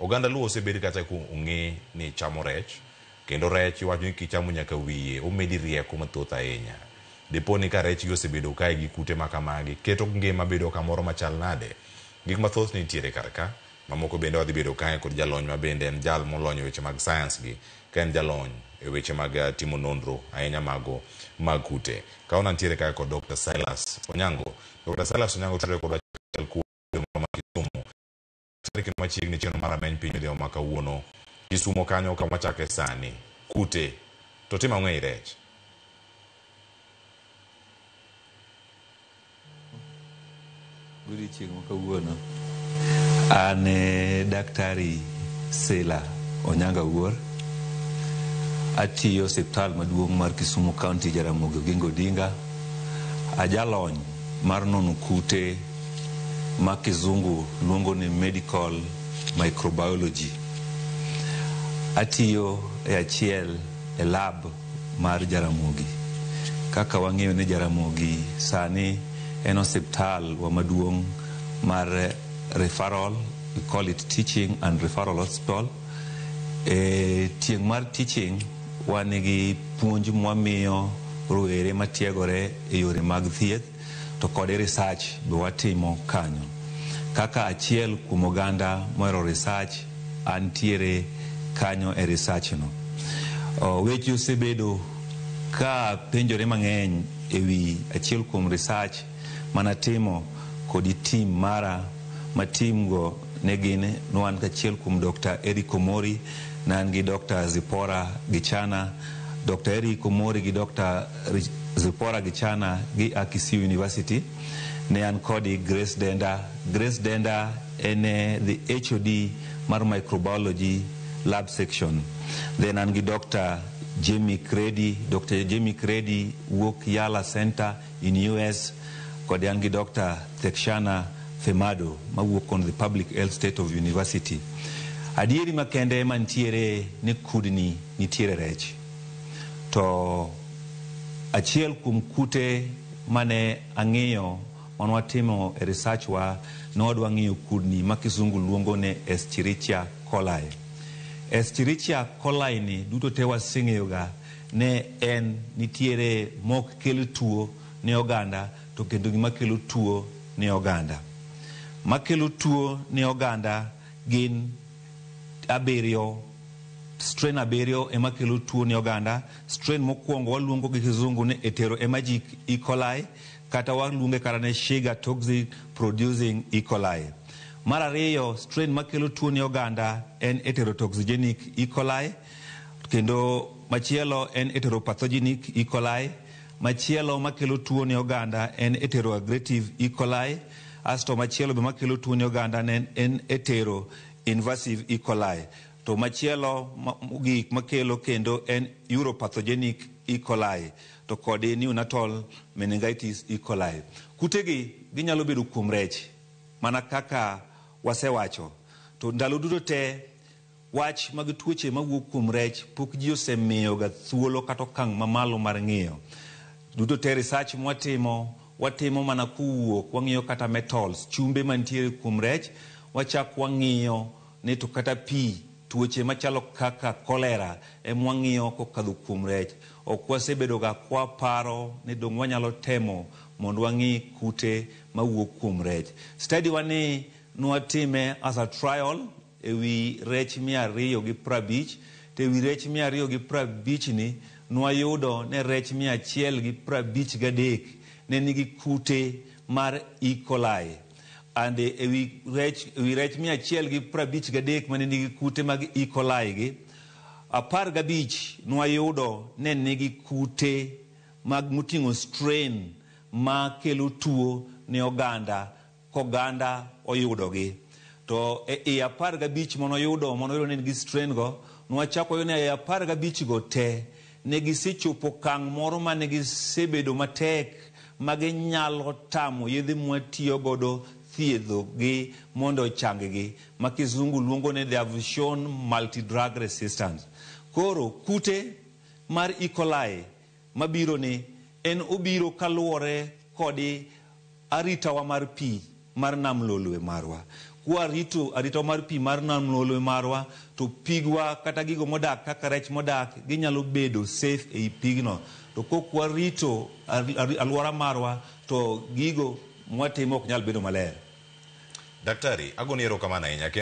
Oganda Luo osebed kata ong'e ni chamo rech, kendo rech iwacho ni kichamo nyaka wiye, omedi rieko mathoth ahinya. Dipo ni ka rech gi osebedo kae gi kute ma kamagi, keto ngima bedo kamoro machal nade? Gik mathoth nitiere kar ka, mamoko bende wadhi bedo kae kod jalony ma bende en jal molony e weche mag science gi, ka en jalony e weche mag timo nonro ahinya mago mag kute. Kawuono antiere kae kod Dr. Silas Onyango. Dr. Silas Onyango tudore kodwa achiel kuom ma Kisumu. Kendo machiegni chenro mar Rameny Piny odhiambo ma kawuono. Kisumo kanyo kama chake sani. Kute. To timo ang'o ei rech? Godiechieng' ma kawuono an e Daktari Sila Onyango Awuor. Atiyo osiptal maduong' mar Kisumu County Jaramogi Oginga Odinga. Ajalony mar nono kute ma kizungu luongo ni medical microbiology. Atiyo e achiel e lab mar Jaramogi. Kaka wang'eyo ni Jaramogi sani en osiptal wa maduong' mar referral, we call it teaching and referral hospital. E tieng' mar teaching wan gi puonj mwamiyo rowere matiegore e yore mag thieth to kod research be watimo kanyo. Kaka achiel kuom oganda mohero research, antiere kanyo e research no. Weche osebedo ka penjore mang'eny ewi achiel kuom research manatimo kod team mara ma team go ne gin wan achiel kuom Dr. Eric Omori, ne an gi Dr. Zipporah Gichana. Dr. Eric Omori gi Dr. Zipporah Gichana gi a Kisii University. Ne an kodi Grace Denda. Grace Denda en the HOD mar microbiology lab section. Then an gi Dr. Jamie Credy. Dr. Jamie Credy wuok Yala Center in US. Kod an gi Dr. Tekshana Femado mawuok on the Public Health State of University. Adieri makende mantiere ni kudni nitiere rech. To achiel kuom kute mane ang'iyo mane watimo e research wa ne wadwa ng'iyo kudni ma kizungu luongo ni Escherichia coli. Escherichia coli ni duto te waseng'eyo ga ne en nitiere mok kel tuo ne oganda to kendo gima kelo tuo ne oganda. Makelo tuo ne oganda gin abiriyo, strain abiriyo ema kelo tuo ne oganda. Strain mokwongo waluongo gi kizungu ni enterohemorrhagic E. coli kata waluonge kata ni Shiga toxin producing E. coli. Mar ariyo, strain makelo tuo ne oganda en enterotoxigenic E. coli, kendo machielo en enteropathogenic E. coli. Machielo makelo tuo ne oganda en enteroaggregative E. coli. Asto machielo be makelo tuo ne oganda en entero invasive E. coli. To machielo gik makelo kendo en uropathogenic E. coli to kod neonatal meningitis E. coli. Kutegi ginyalo bedo kuom rech mana kaka wasewacho. To ndalo duto te wach mag tuoche mawuok kuom rech pok ji osemiyo ga thuolo kata okang' mamalo mar ng'iyo. Duto te research mwatimo, watimo mana kowuok, wang'iyo kata metals, chumbe mantiere kuom rech, wachak wang'iyo ni to kata pi, tuoche machalo kaka cholera ema wang'iyo kokadho kuom rech. Ok wasebedo ga kwaparo ni dong' wanyalo temo mondo wang'i kute mawuok kuom rech. Study wa ni nwatime as a trial ewi rech 250, to ewi rech 250 ni nwayudo ne rech 153 ne nigi kute mar E. coli. And ewi rech 153 mane nigi kute mag E. coli gi, 15 nwayudo ne nigi kute mag moting'o strain makelo tuo ne oganda koganda oyudogi. To e 15 manoyudo ne nigi strain go, nwachako wayudo ni e 15 go te ne gisechopo okang' moro mane gisebedo matek ma ginyalo tamo yedhe mwatiyo godo thiedho gi mondo ochang gi, ma kizungu luongo ni they have shown multi-drug resistance. Koro kute mar E. coli mabiro ni en obiro kaluwore kod aritawa mar pi mar nam Lolwe marwa. Kwarito arita mar pi mar nam lolwe marwa, to pigwa kata gigo modak kaka rech modak ginyalo bedo safe ei pigno. To kok warito alwora marwa, to gigo mwatimo ok nyal bedo maler. Daktari, agoni erokamano ahinya.